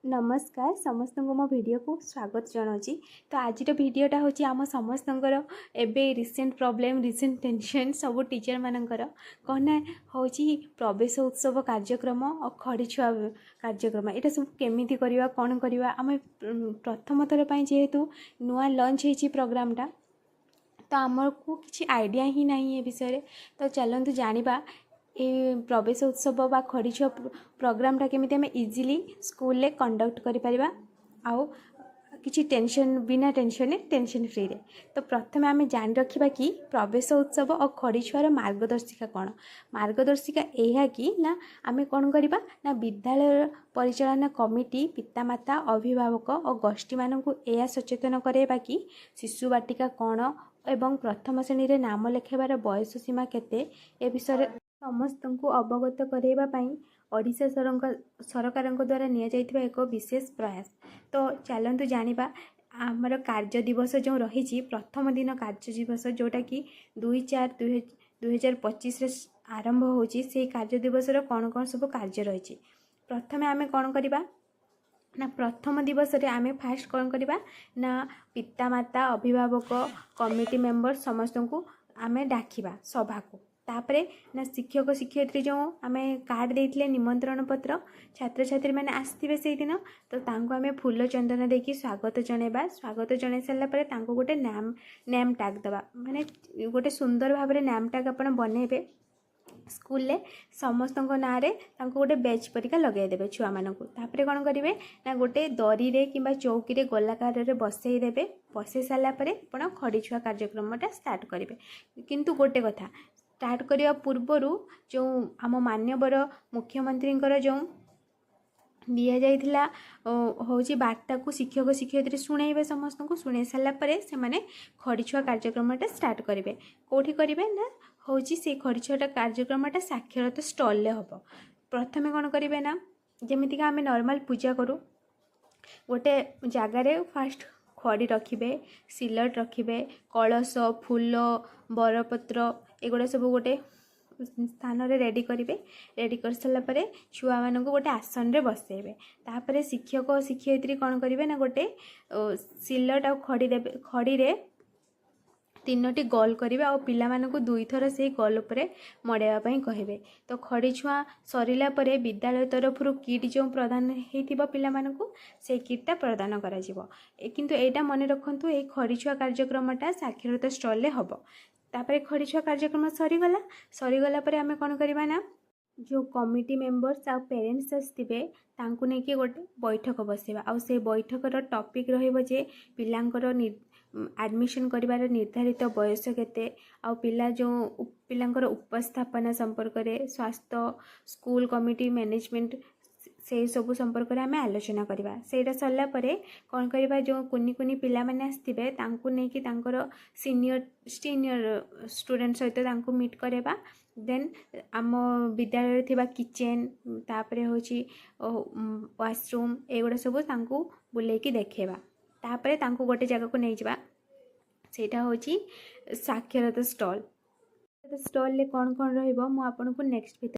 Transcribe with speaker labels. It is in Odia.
Speaker 1: ନମସ୍କାର ସମସ୍ତଙ୍କୁ, ମୋ ଭିଡ଼ିଓକୁ ସ୍ୱାଗତ ଜଣାଉଛି। ତ ଆଜିର ଭିଡ଼ିଓଟା ହେଉଛି ଆମ ସମସ୍ତଙ୍କର ଏବେ ରିସେଣ୍ଟ ପ୍ରୋବ୍ଲେମ୍, ରିସେଣ୍ଟ ଟେନସନ୍ ସବୁ ଟିଚର୍ମାନଙ୍କର। କ'ଣ ନା ହେଉଛି ପ୍ରବେଶ ଉତ୍ସବ କାର୍ଯ୍ୟକ୍ରମ ଆଉ ଖଡ଼ି ଛୁଆଁ କାର୍ଯ୍ୟକ୍ରମ। ଏଇଟା ସବୁ କେମିତି କରିବା, କ'ଣ କରିବା? ଆମେ ପ୍ରଥମ ଥର ପାଇଁ ଯେହେତୁ ନୂଆ ଲଞ୍ଚ ହେଇଛି ପ୍ରୋଗ୍ରାମଟା, ତ ଆମକୁ କିଛି ଆଇଡ଼ିଆ ହିଁ ନାହିଁ ଏ ବିଷୟରେ। ତ ଚାଲନ୍ତୁ ଜାଣିବା, ଏ ପ୍ରବେଶ ଉତ୍ସବ ବା ଖଡ଼ି ଛୁଆଁ ପ୍ରୋଗ୍ରାମଟା କେମିତି ଆମେ ଇଜିଲି ସ୍କୁଲରେ କଣ୍ଡକ୍ଟ କରିପାରିବା ଆଉ କିଛି ଟେନସନ୍, ବିନା ଟେନସନ୍ରେ, ଟେନସନ୍ ଫ୍ରିରେ। ତ ପ୍ରଥମେ ଆମେ ଜାଣି ରଖିବା କି ପ୍ରବେଶ ଉତ୍ସବ ଓ ଖଡ଼ି ଛୁଆଁର ମାର୍ଗଦର୍ଶିକା କ'ଣ। ମାର୍ଗଦର୍ଶିକା ଏହା କି ନା ଆମେ କ'ଣ କରିବା ନା ବିଦ୍ୟାଳୟ ପରିଚାଳନା କମିଟି ପିତାମାତା, ଅଭିଭାବକ ଓ ଗୋଷ୍ଠୀମାନଙ୍କୁ ଏହା ସଚେତନ କରାଇବା କି ଶିଶୁ ବାଟିକା କ'ଣ ଏବଂ ପ୍ରଥମ ଶ୍ରେଣୀରେ ନାମ ଲେଖାଇବାର ବୟସ ସୀମା କେତେ, ଏ ବିଷୟରେ ସମସ୍ତଙ୍କୁ ଅବଗତ କରାଇବା ପାଇଁ ଓଡ଼ିଶା ସରକାରଙ୍କ ଦ୍ୱାରା ନିଆଯାଇଥିବା ଏକ ବିଶେଷ ପ୍ରୟାସ। ତ ଚାଲନ୍ତୁ ଜାଣିବା, ଆମର କାର୍ଯ୍ୟ ଦିବସ ଯେଉଁ ରହିଛି, ପ୍ରଥମ ଦିନ କାର୍ଯ୍ୟ ଦିବସ ଯେଉଁଟାକି 2/4/2025ରେ ଆରମ୍ଭ ହେଉଛି, ସେଇ କାର୍ଯ୍ୟ ଦିବସର କ'ଣ କ'ଣ ସବୁ କାର୍ଯ୍ୟ ରହିଛି। ପ୍ରଥମେ ଆମେ କ'ଣ କରିବା ନା ପ୍ରଥମ ଦିବସରେ ଆମେ ଫାଷ୍ଟ କ'ଣ କରିବା ନା ପିତାମାତା, ଅଭିଭାବକ, କମିଟି ମେମ୍ବର ସମସ୍ତଙ୍କୁ ଆମେ ଡାକିବା ସଭାକୁ। ତାପରେ ନା ଶିକ୍ଷକ ଶିକ୍ଷୟିତ୍ରୀ ଯେଉଁ ଆମେ କାର୍ଡ଼ ଦେଇଥିଲେ, ନିମନ୍ତ୍ରଣ ପତ୍ର, ଛାତ୍ରଛାତ୍ରୀମାନେ ଆସିଥିବେ ସେଇଦିନ, ତ ତାଙ୍କୁ ଆମେ ଫୁଲ ଚନ୍ଦନ ଦେଇକି ସ୍ୱାଗତ ଜଣାଇବା। ସ୍ୱାଗତ ଜଣାଇ ସାରିଲା ପରେ ତାଙ୍କୁ ଗୋଟେ ନେମ୍ ଟ୍ୟାଗ୍ ଦେବା, ମାନେ ଗୋଟେ ସୁନ୍ଦର ଭାବରେ ନେମ୍ ଟ୍ୟାଗ୍ ଆପଣ ବନେଇବେ ସ୍କୁଲରେ, ସମସ୍ତଙ୍କ ନାଁରେ ତାଙ୍କୁ ଗୋଟେ ବ୍ୟାଜ୍ ପରିକା ଲଗାଇଦେବେ ଛୁଆମାନଙ୍କୁ। ତାପରେ କ'ଣ କରିବେ ନା ଗୋଟେ ଦରିରେ କିମ୍ବା ଚୌକିରେ ଗୋଲାକାରରେ ବସେଇ ଦେବେ। ବସେଇ ସାରିଲା ପରେ ଆପଣ ଖଡ଼ି ଛୁଆଁ କାର୍ଯ୍ୟକ୍ରମଟା ଷ୍ଟାର୍ଟ କରିବେ। କିନ୍ତୁ ଗୋଟେ କଥା, ଷ୍ଟାର୍ଟ କରିବା ପୂର୍ବରୁ ଯେଉଁ ଆମ ମାନ୍ୟବର ମୁଖ୍ୟମନ୍ତ୍ରୀଙ୍କର ଯେଉଁ ଦିଆଯାଇଥିଲା ହେଉଛି ବାର୍ତ୍ତାକୁ ଶିକ୍ଷକ ଶିକ୍ଷୟିତ୍ରୀ ଶୁଣାଇବେ ସମସ୍ତଙ୍କୁ। ଶୁଣାଇ ସାରିଲା ପରେ ସେମାନେ ଖଡ଼ି ଛୁଆଁ କାର୍ଯ୍ୟକ୍ରମଟା ଷ୍ଟାର୍ଟ କରିବେ। କେଉଁଠି କରିବେ ନା ହେଉଛି ସେଇ ଖଡ଼ି ଛୁଆଁଟା କାର୍ଯ୍ୟକ୍ରମଟା ସାକ୍ଷରତା ଷ୍ଟଲରେ ହେବ। ପ୍ରଥମେ କ'ଣ କରିବେ ନା ଯେମିତିକା ଆମେ ନର୍ମାଲ୍ ପୂଜା କରୁ, ଗୋଟେ ଜାଗାରେ ଫାଷ୍ଟ ଖଡ଼ି ରଖିବେ, ସିଲଟ ରଖିବେ, କଳସ, ଫୁଲ, ବରପତ୍ର ଏଗୁଡ଼ା ସବୁ ଗୋଟେ ସ୍ଥାନରେ ରେଡ଼ି କରିବେ। ରେଡ଼ି କରିସାରିଲା ପରେ ଛୁଆମାନଙ୍କୁ ଗୋଟେ ଆସନରେ ବସେଇବେ। ତାପରେ ଶିକ୍ଷକ ଶିକ୍ଷୟିତ୍ରୀ କ'ଣ କରିବେ ନା ଗୋଟେ ସିଲଟ ଆଉ ଖଡ଼ି ଦେବେ। ଖଡ଼ିରେ ତିନୋଟି ଗୋଲ କରିବେ ଆଉ ପିଲାମାନଙ୍କୁ ଦୁଇଥର ସେଇ ଗୋଲ ଉପରେ ମଡ଼ାଇବା ପାଇଁ କହିବେ। ତ ଖଡ଼ି ଛୁଆଁ ସରିଲା ପରେ ବିଦ୍ୟାଳୟ ତରଫରୁ କିଟ୍ ଯେଉଁ ପ୍ରଦାନ ହେଇଥିବ ପିଲାମାନଙ୍କୁ, ସେଇ କିଟ୍ଟା ପ୍ରଦାନ କରାଯିବ। କିନ୍ତୁ ଏଇଟା ମନେ ରଖନ୍ତୁ, ଏଇ ଖଡ଼ି ଛୁଆଁ କାର୍ଯ୍ୟକ୍ରମଟା ସାକ୍ଷରତା ଷ୍ଟଲରେ ହେବ। ତାପରେ ଖଡ଼ି ଛୁଆଁ କାର୍ଯ୍ୟକ୍ରମ ସରିଗଲା। ସରିଗଲା ପରେ ଆମେ କ'ଣ କରିବା ନା ଯେଉଁ କମିଟି ମେମ୍ବର୍ସ ଆଉ ପ୍ୟାରେଣ୍ଟସ୍ ଆସିଥିବେ, ତାଙ୍କୁ ନେଇକି ଗୋଟେ ବୈଠକ ବସେଇବା। ଆଉ ସେଇ ବୈଠକର ଟପିକ୍ ରହିବ ଯେ ପିଲାଙ୍କର ଆଡ଼ମିସନ୍ କରିବାର ନିର୍ଦ୍ଧାରିତ ବୟସ କେତେ, ଆଉ ପିଲା ଯେଉଁ ପିଲାଙ୍କର ଉପସ୍ଥାପନା ସମ୍ପର୍କରେ, ସ୍ୱାସ୍ଥ୍ୟ, ସ୍କୁଲ କମିଟି ମ୍ୟାନେଜମେଣ୍ଟ, ସେଇ ସବୁ ସମ୍ପର୍କରେ ଆମେ ଆଲୋଚନା କରିବା। ସେଇଟା ସରିଲା ପରେ କ'ଣ କରିବା? ଯେଉଁ କୁନି କୁନି ପିଲାମାନେ ଆସିଥିବେ, ତାଙ୍କୁ ନେଇକି ତାଙ୍କର ସିନିୟର ସିନିୟର ଷ୍ଟୁଡ଼େଣ୍ଟ ସହିତ ତାଙ୍କୁ ମିଟ୍ କରାଇବା। ଦେନ୍ ଆମ ବିଦ୍ୟାଳୟରେ ଥିବା କିଚେନ୍, ତାପରେ ହେଉଛି ୱାସରୁମ୍, ଏଗୁଡ଼ା ସବୁ ତାଙ୍କୁ ବୁଲେଇକି ଦେଖେଇବା। ତାପରେ ତାଙ୍କୁ ଗୋଟେ ଜାଗାକୁ ନେଇଯିବା, ସେଇଟା ହେଉଛି ସାକ୍ଷରତା ଷ୍ଟଲ୍। ଷ୍ଟଲ୍ରେ କ'ଣ କ'ଣ ରହିବ, ମୁଁ ଆପଣଙ୍କୁ ନେକ୍ସଟ ଭିତରେ